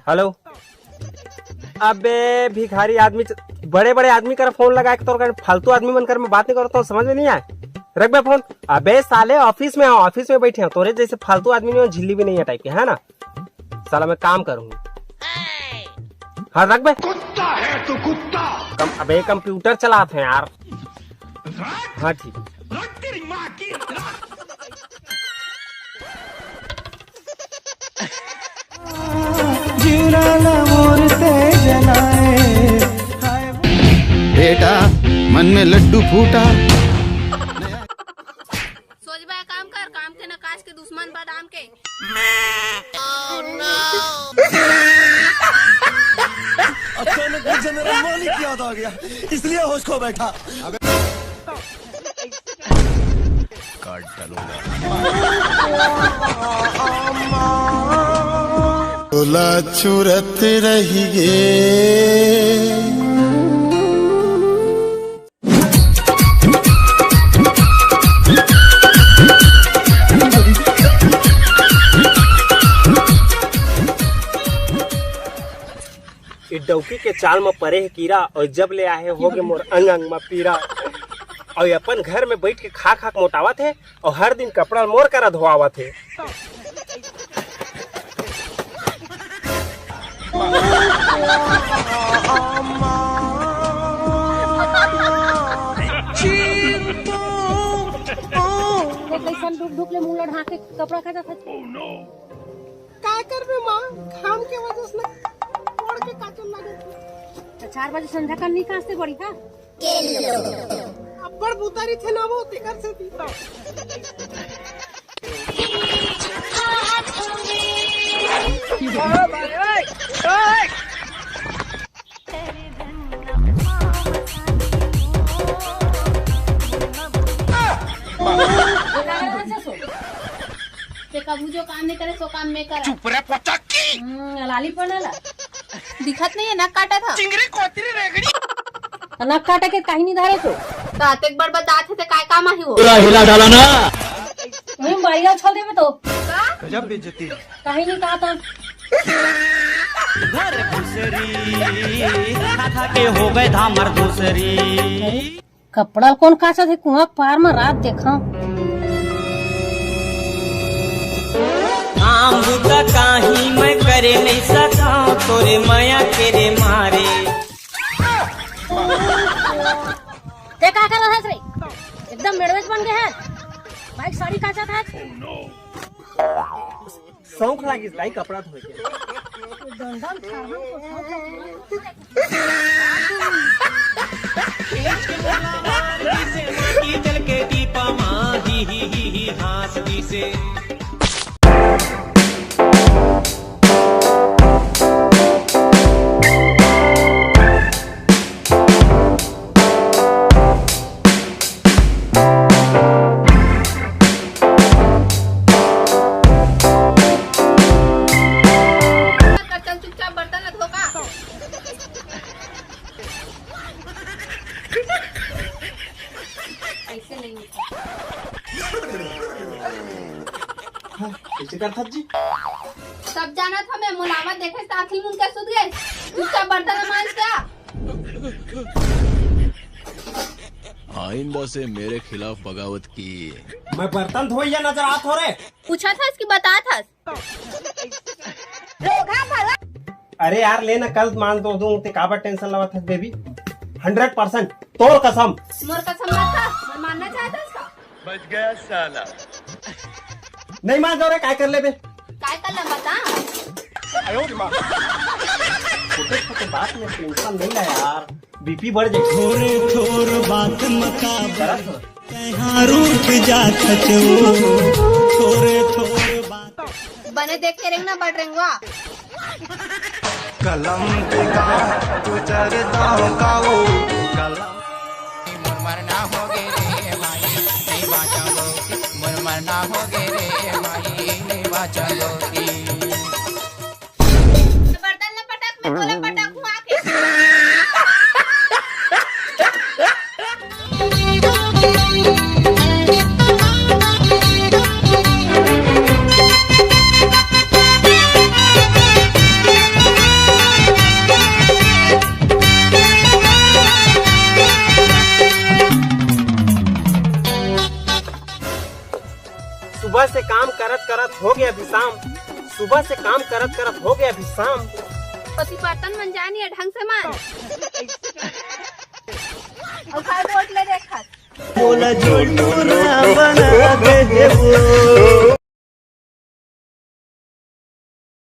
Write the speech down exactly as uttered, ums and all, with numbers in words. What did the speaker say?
Hello. अबे भिखारी आदमी च-, बड़े बड़े आदमी कर फोन लगा के तोर कर फालतू आदमी मन कर में बात नहीं करता हूँ, समझ में नहीं आए। रख बे फोन। अबे साले ऑफिस में हो, ऑफिस में बैठे हो, तोरे जैसे फालतू आदमी नहीं हो, झिल्ली भी नहीं है टाइप के, है ना? साला मैं काम करूंगी। हाँ रख बे। कुत्ता है तू, कुत्ता। कम, अबे कंप्यूटर चलाते हैं यार। हाँ ठीक। बेटा, मन में लड्डू फूटा। सोचबा काम कर, काम के न काज के, दुश्मन बादाम के। अचानक मुझे मेरा मालिक याद आ गया, इसलिए होश खो बैठा। काट डालूंगा। तोला चुरत रहिगे। ए डौकी के चाल म परे हे कीरा, अउ जब ले आहे होगे मोर अंग अंग म पीरा। अउ अपन घर में बैठ के खा खा के मोटावत हे, अउ हर दिन कपड़ा मोर करा धोआवत हे। ये कैसन ढुक ढुक ले मुंह लढ़ा के कपड़ा खा जाता है। काय करबे माँ, घाम के वजह से ना पड़ के काचल लगे। तो चार बजे संध्या का नहीं कांचते बड़ी का? अब्बड़ बुतारी थे ना वो, तेकर से भी। ते कभू जो काम नहीं करे, सो काम मैं करा। चुप रे पटक्की। हम्म, लाली पड़ला। दिखत नहीं है, नक काटा था। चिंगरी कोतरी रेगड़ी। नक काटा के कहीं नहीं धारे तो। तो अतेक बड़ बता थे, ते काय काम आही वो? पूरा हिला डाला ना। वही बारिया छोड़ देवे तो। का? गजब बेइज्जती। कहीं नहीं कहा था। घर घुसरी खा खा के हो गए धामर दूसरी। कपड़ा ल कौन काचत हे कुआं के पार म रात देखा। काम बुता काही मैं करे नहीं सका तोरे मया के रे मारे। ते का करत हस रे? एकदम मेड़वेच बन गए है। भाई साड़ी काचत हस। शौक लागिस दाई कपड़ा धोए के। डंडा में खड़ा हो तो सब लोग माटी जल के टीपा माँ ही ही ही ही हाँस दी से। चल चुपचाप बर्तन ला धो का। ऐसे नहीं होता। कैसे करथस जी? सब जानत हमें, मुलावा देखे से आँखी मुन के सुत गए। चुपचाप बर्तन मांज क्या? आइंदा से मेरे खिलाफ बगावत की। मैं बर्तन धोइया नजर आत हो रे। पूछा था इसकी बता था। अरे यार ले ना, कल मान दो दूं, ते काबर टेंशन लवत है बेबी? हंड्रेड परसेंट तोर कसम। मोर कसम मत खा, मैं मानना चाहता इसका। बच गया साला। नहीं मान दो रे, काय कर ले बे? काय कर ले बता। छोटे छोटे बात में टेंशन नहीं ले यार, बीपी बढ़ जाए। थोरे थोर बात मका तैहार उठ जात हो। थोरे थोर बात बने देख के रेंगना बड़ रेंगवा। कलम के गाँव गुजर दाव काऊ कलम। मोर मरना हो गे रे माई, नहीं बाँचों गोरी। मोर मरना हो गे रे माई, नहीं बाँचों गोरी। बर्तन न पटक, मैं तोला पटक हुआ के। सुबह से काम करत करत हो गया अभी शाम। सुबह से काम करत करत हो गया अभी शाम। पति बर्तन मन जानी है ढंग से मान। और खाए बोट ले देख खा। बोला झोलटूरा बना दे देबो।